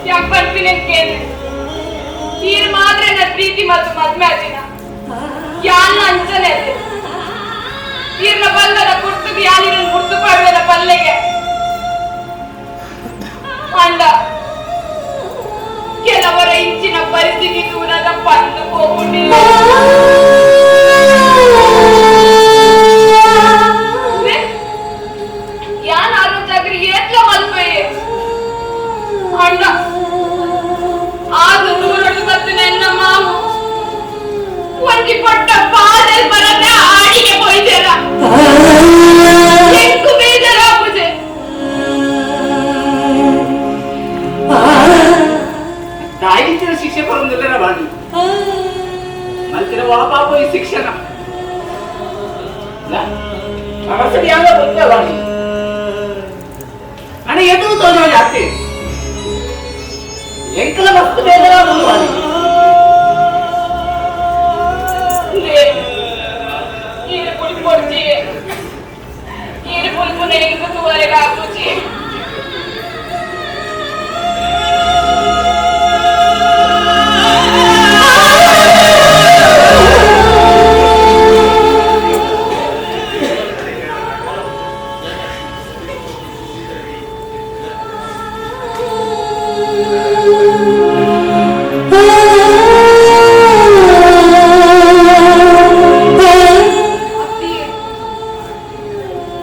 ಯಾಕೆ ಬರ್ತೀನಿ ಕೇಳಿ ಈರ್ ಮಾತ್ರ ನನ್ನ ಪ್ರೀತಿ ಮತ್ತು ಮದ್ವೆ ಆದಿನ ಯಾನ್ನ ಅಂಚನೆ ಈರ್ನ ಬಂದನ ಗುರ್ತುಗೆ ಯಾನಿನ ಗುರ್ತು ಪಾಡುವನ ಪಲ್ಲೆಗೆ ಅಂಡ ಕೆಲವರ ಇಂಚಿನ ಪರಿಸ್ಥಿತಿ ದೂರದ ಪಂದು ಹೋಗುತ್ತಿಲ್ಲ. ಯಾನ್ ಆರೋಗ್ಯ ಏತ್ಲ ಮಲ್ಪೆಯೇ ಅಣ್ಣ ಆದು ದೂರಡು ಮತ್ತು ನನ್ನ ಮಾವು ಒಂಜಿ ಪೊಟ್ಟ ಪಾದಲ್ ಬರದೆ ಆಡಿಗೆ ಹೋಯ್ತೇರ ಎಂಕು ಬೇಜಾರಾಪುಜೆ. ತಾಯಿಂಚಿನ ಶಿಕ್ಷೆ ಬರೋದಿಲ್ಲ ಬಾಣಿ ಮಲ್ತಿನ ವಾಪಾಪ ಈ ಶಿಕ್ಷಣ ಮನಸ್ಸು ಯಾವ ಗೊತ್ತೇ ಬಾಣಿ ಅಣ್ಣ ಎದುರು ತೋಜೋ ಜಾತಿ ಎಂಕಲ ಮಸ್ತ್ ಬೇಜಾರಾಗುದು ಬಾಣಿ. ನೀರು ಪುಲ್ಪೊಡ್ಚಿ ನೀರು ಪುಲ್ಪುನ ಎಂಕು ತುವರೆಗೆ ಹಾಕುಚಿ.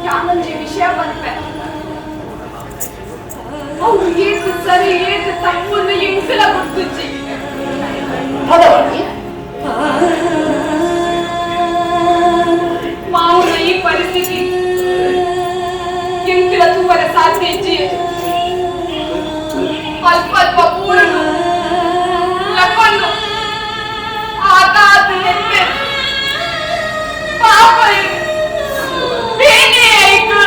ಯಾನೊಂಜಿ ವಿಷಯ ಬಂದ್ಪೆ ಅವು ಏತು ಸರಿ ಏತು ತಪ್ಪನ್ನು ಎಂಕಲ ಗುರ್ತುಜ್ಜಿ. ಹೌದಾ ವಾಣಿ? ಮಾವುನ ಅಲ್ಪ ಅಲ್ಪ ಪೂರನು ಲಕ್ಕೊಂಡು ಆತಾತ ಹೆಮ್ಮೆ ಪಾಪ ಬೇನೆ ಆಯ್ತು.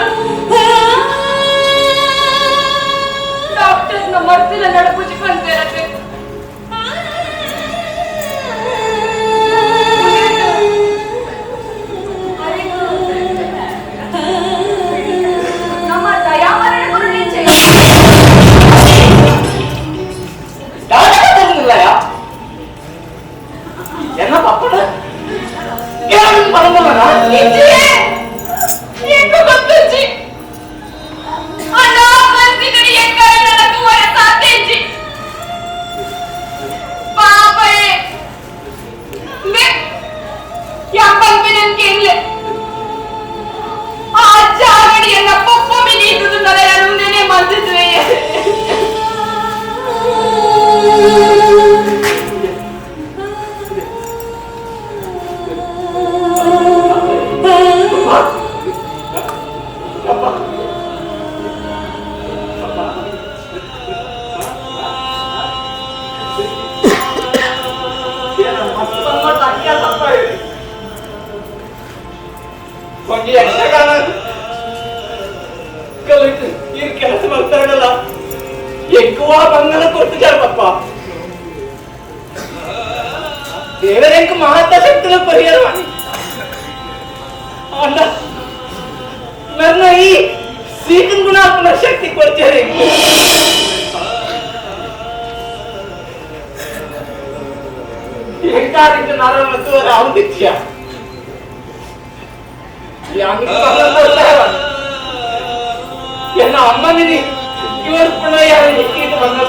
ಡಾಕ್ಟರ್ನ ಮರ್ತಿಲ ನಡಪುಜಿ ಬಂದಿರತ್ತೆ. ನಮ್ಮ ದಯಾಮರಣ ಗುರುಣಿಚೆ ಎನ್ನ ಪಪ್ಪನ ಪರಂಗಲ್ಲ. ಗೊತ್ತುಜ್ಜಿ ಅಣ್ಣ ಬಂದಿದ್ದಡಿ ಎಕ್ಕರನ್ನ ತೂವರ ಸಾಧ್ಯಜ್ಜಿ ಪಾಪಯೇ ಲೇ ಯಾಪಲ್ಪೆ ನನ್ಗೆ ಆ ಜಾಗಡಿಯನ್ನ ಪಪ್ಪ ಮಿನಿ ಇದ್ದುದು ನಲೆಯನ್ನು ನೆನೆ ಮಂದಿದ್ವೆ. ಒಂಜಿ ಯಕ್ಷಗಾನ ಕಲಿತು ಈ ಕೆಲಸ ಮಾಡ್ತಾರಲ್ಲ ఎక్కువ ಬಂಗಲ ಕೊಡ್ತಿದ್ದಾರೆ ಪಪ್ಪ. ದೇವರೆಂಕ ಮಹತ್ತ ಶಕ್ತಿನ ಪರಿಹಾರ ಅಣ್ಣ ನನ್ನ ಈ ಸೀಕನ್ ಗುಣಾತ್ಮನ ಶಕ್ತಿ ಕೊಡ್ತಾರೆ. ಎಂಕಾರಿಂದ ನರ ಮತ್ತು ರಾಮದಿತ್ಯ ಎನ್ನ ಅಮ್ಮನಿನಿ ಇವರು ಪುನಃ ಯಾರು ಹಿಕ್ಕಿಟ್ಟು ಬಂದ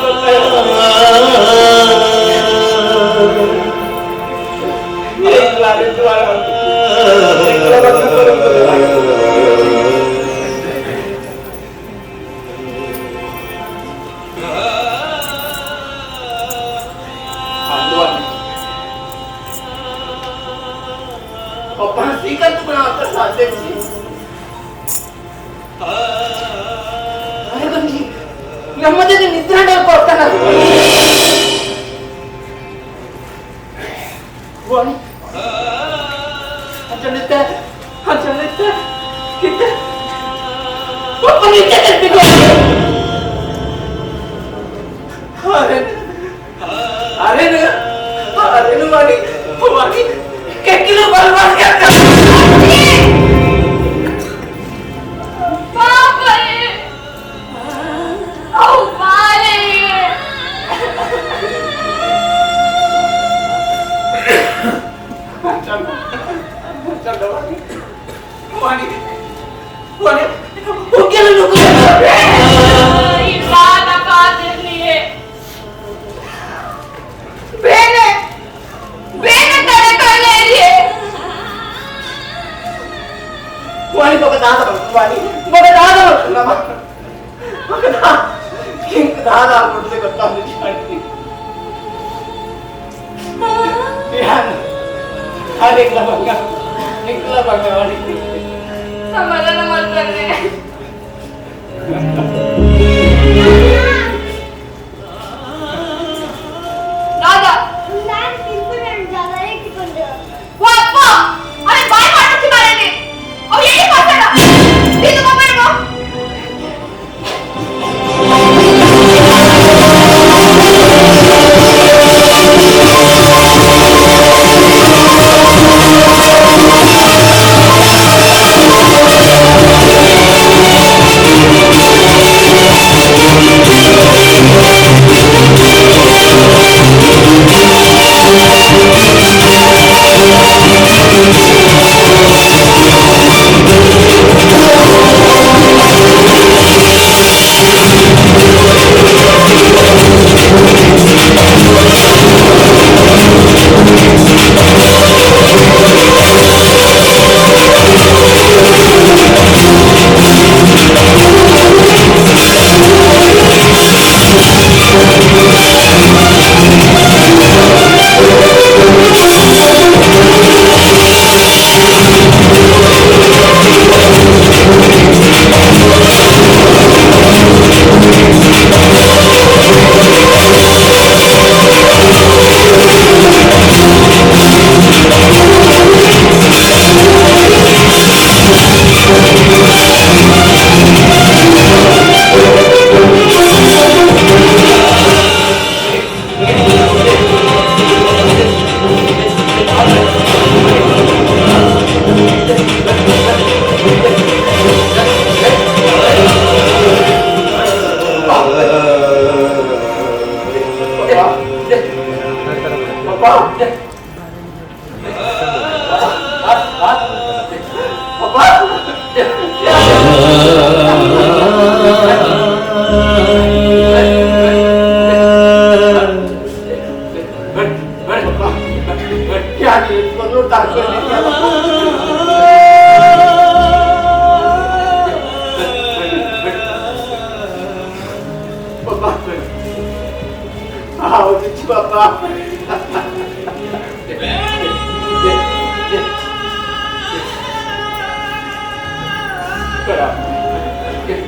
ಪಪ್ಪ ಶ್ರೀಕಾಂತ್ ಗುಣ ಅಂತ ಸಾಧ್ಯ. ನಮ್ಮದೇ ನಿದ್ರೆ ಕೊಡ್ತಾನ. ಅರೇನು ಅರೇನು ಮಾಡಿ ಮಾಡಿ ಕೆಕ್ಕಿಲು ಬಲ್ಬಾರ್ದು. ಸಮಾಧಾನ ಮಾಡ್ತಾನೆ. ದಾದಾ ಅಪ್ಪ ಅರೆ ಬಾಯ್ ಮಾಡ್ತಿ ಮಾರೇನೆ ಅವ್ ಏನಿ ಮಾತಾಡ ಇದು ಮೊಬೈಲ್. Thank you.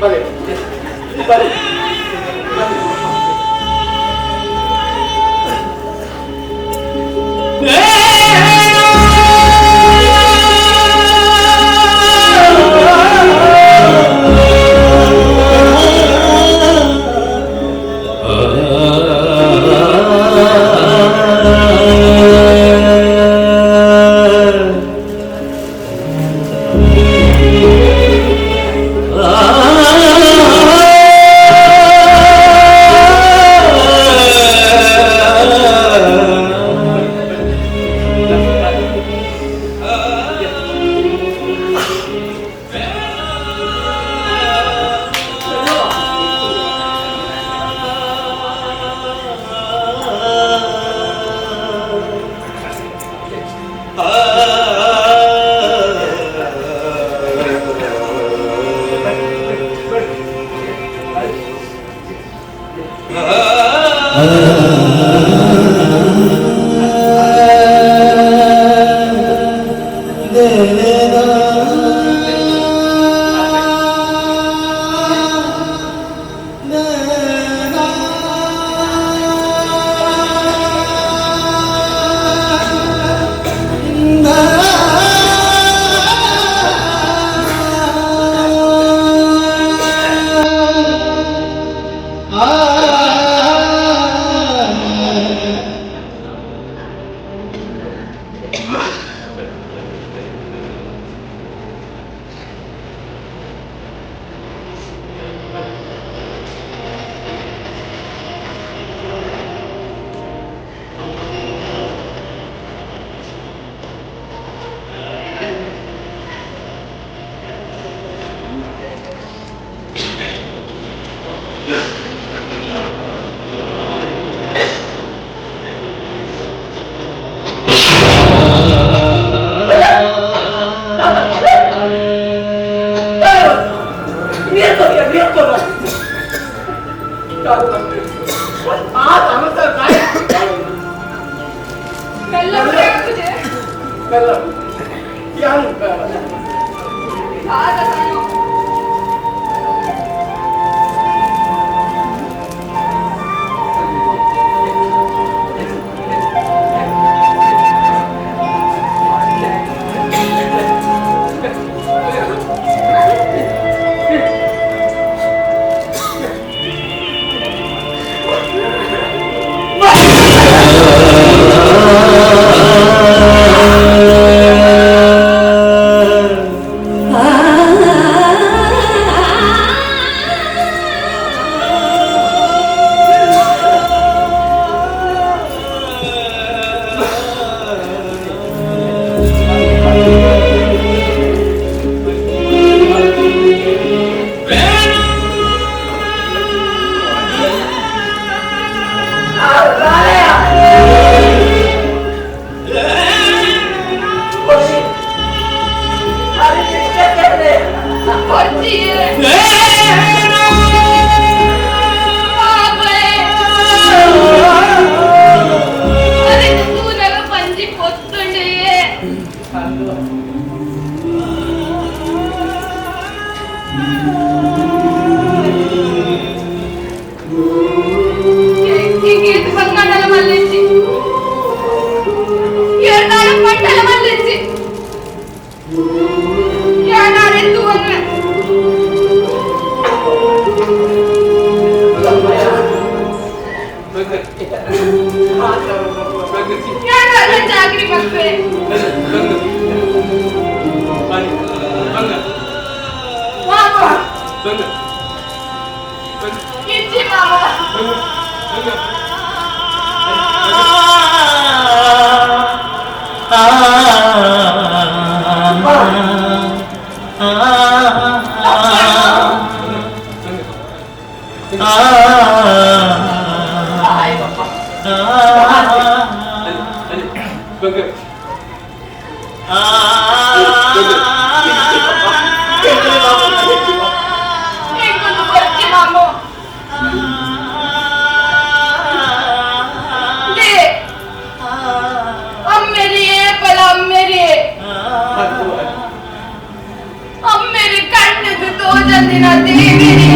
ಬಲೆ ಬಲೆ ಅಮ್ಮೇರಿ ಕಣ್ಣು ತೋಜಂದಿನ ದೇವಿನಿ.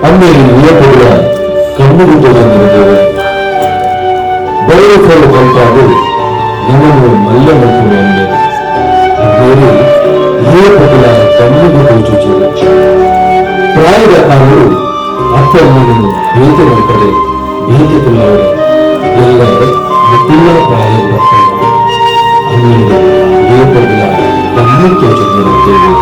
ಅಮ್ಮೇರಿ ನಿಯಪುರ ಕಣ್ಣುಗುಟ್ಟದಂದಿರುತ್ತೇವೆ. ಬಯಲು ಕಲ್ತಾದು ನಮ್ಮನ್ನು ಮಲ್ಲ ಮಲ್ಪುವ ಅಂದೆ. ಅಮ್ಮೇರಿ ನಿಯಪುರ ಕಣ್ಣುಗುಟ್ಟು ಚುಚಿರು. ಪ್ರಾಯದ ಕಾಲರು ಅಪ್ಪಮ್ಮನನ್ನು ಭೇಟಿ ಮಾಡ್ತಾರೆ, ಭೇಟಿ ತುಳ್ಳವರು ಎಲ್ಲರೂ ಮುತ್ತಿಲ್ಲ ಪ್ರಾಯ ಬರ್ತಾರೆ. ಅಮ್ಮೇರಿ ನಿಯಪುರ ಕಣ್ಣು ತೋಚಂದಿರುತ್ತೇವೆ.